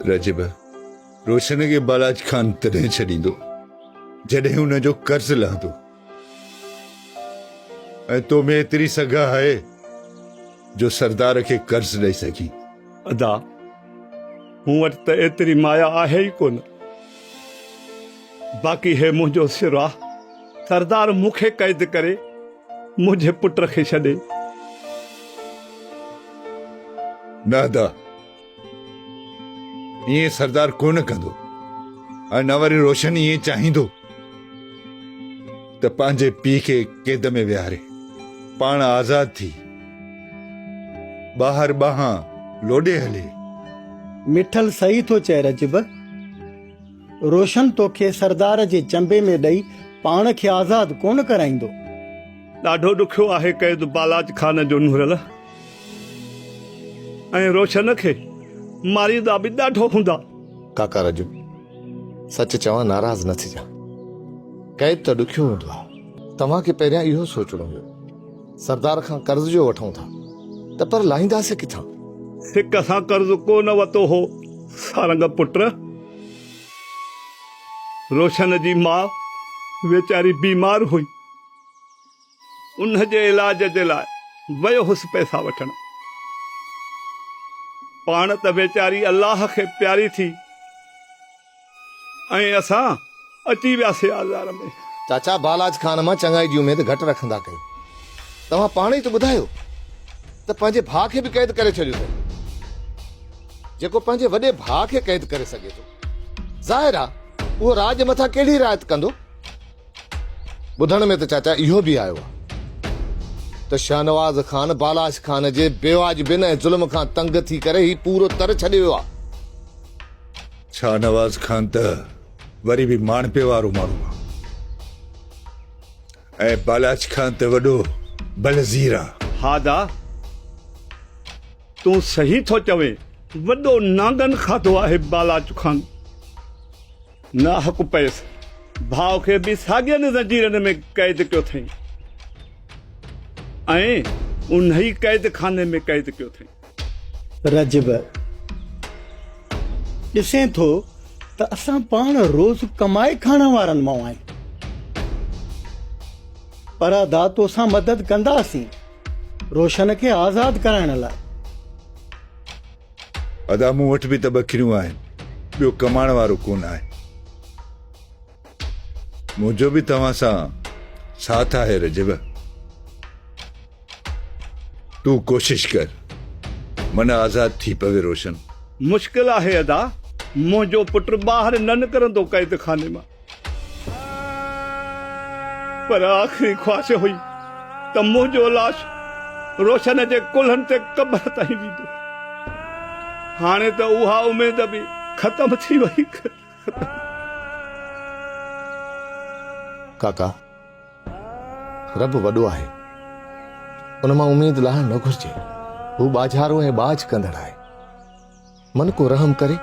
رجب، روشن کي بالاچ خان تڏهن ڇڏيندو، جڏهن ان جو قرض لهندو ۽ تو ۾ ايتري سگهه آهي جو سردار کي قرض ڏئي سگهين. ادا، مون وٽ ته ايتري مايا آهي ئي ڪونه. باقي هي منهنجو سر آ، سردار مون کي قيد ڪري منهنجي پٽ کي ڇڏي. نه ادا، ائين سردار ڪونه ڪندو ۽ نه وري روشن ائين چاهيندو ته پنهنجي پيء کي قيد ۾ ويهاري پاڻ آزاد ٿي ٻاهر ٻانهن لوڏي هلي. مٺل صحيح ٿو چئي رجب، روشن توکي سردار جي چنبي ۾ ڏئي پاڻ کي آزاد ڪونه ڪرائيندو. ڏاڍو ڏکيو آهي قيد بالاچ خان جو نورل. ۽ روشن کي ماريندا به ڏاڍو هوندا. ڪاڪا رجب، سچ چوان ناراض نه ٿجان. قيد ته ڏکيو هوندو آهي. توهان کي پهريان اهو سوچڻو هيو. سردار کان قرض جو وٺون ٿا ته پر لاهينداسين ڪٿان؟ سڪ سان قرض ڪو نه وتو هو سارنگ پٽ. روشن جي ماء ويچاري بيمار هئي. ان جي علاج جي لاء ويو هوس پئسا وٺڻ. پاڻ ته ويچاري الله کي پياري ٿي ۽ اسان اچي وياسي آزار ۾. چاچا بالاچ خان مان چڱائي جي اميد گهٽ رکندا ڪيو. توهان پاڻ ئي ته ٻڌايو ته پنهنجي ڀاء کي به قيد ڪري ڇڏيو اٿئي. جيڪو پنهنجي وڏي ڀاء کي قيد ڪري سگهي ٿو، ظاهر آ اهو راڄ مٿان ڪهڙي رعايت ڪندو؟ ٻڌڻ ۾ ته چاچا اهو به آيو آهي ته شاهنواز خان بالاش خان جي بيواجبين ۽ ظلم کان تنگ ٿي ڪري هي پورو تر ڇڏي ويو آهي. شاهنواز خان ته وري به ماڻهپي وارو ماڻهو آهي ۽ بالاچ خان ته وڏو بلزير آهي. ها دا تون صحيح ٿو چوين وڏو نانگن کاڌو آهي بالاچ خان. ناحق پيس. ڀاء کي به ساڳين زنجيرن ۾ قيد ڪيو اٿئين ۽ انهي قيد خاني ۾ قيد ڪيو اٿئين. رجب، ڏسين ٿو ته اسان پاڻ روز ڪمائي کائڻ وارن مان آهيون، پر ادا توسان مدد ڪنداسين روشن کي آزاد ڪرائڻ لاء. ادا مون وٽ به ته ٻڪريون آهن، ٻيو ڪمائڻ وارو ڪونه آهي. منهنجو به توهان سان ساٿ آهي رجب. تون ڪوشش ڪر من آزاد ٿي پوي روشن. مشڪل آهي ادا، منهنجو پٽ ٻاهر نه نڪرندو قيد خاني مان. پر آخري خواهش هئي ته منهنجو لاش روشن جي ڪلهن تي قبر تائين ويندو. هاڻي ته اها اميد به ختم ٿي وئي. ڪاڪا، رب وڏو آهي. ان مان اميد لاهڻ نه گهرجي. هو ٻاجهارو ۽ ٻاجهه ڪندڙ آهي. من ڪو رحم ڪري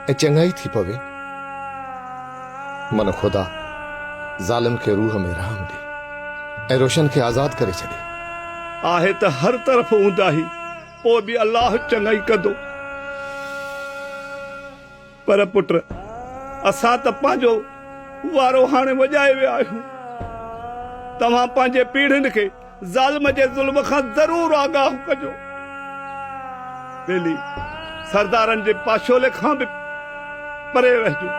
۽ چڱائي ٿي پوي. من خدا ظالم کي روح ۾ رحم ڏي ۽ روشن کي آزاد ڪري ڇڏي. آهي ته هر طرف اونداهي، پوء به الله چڱائي ڪندو. پر پٽ، اسان ته پنهنجو وارو هاڻي وڄائي ويا آهيون. توهان پنهنجي پيڙهين کي ظالم جي ظلم کان ضرور آگاهه ڪجو. ٻيلي، سردارن جي پاشولي کان به پري رهجو.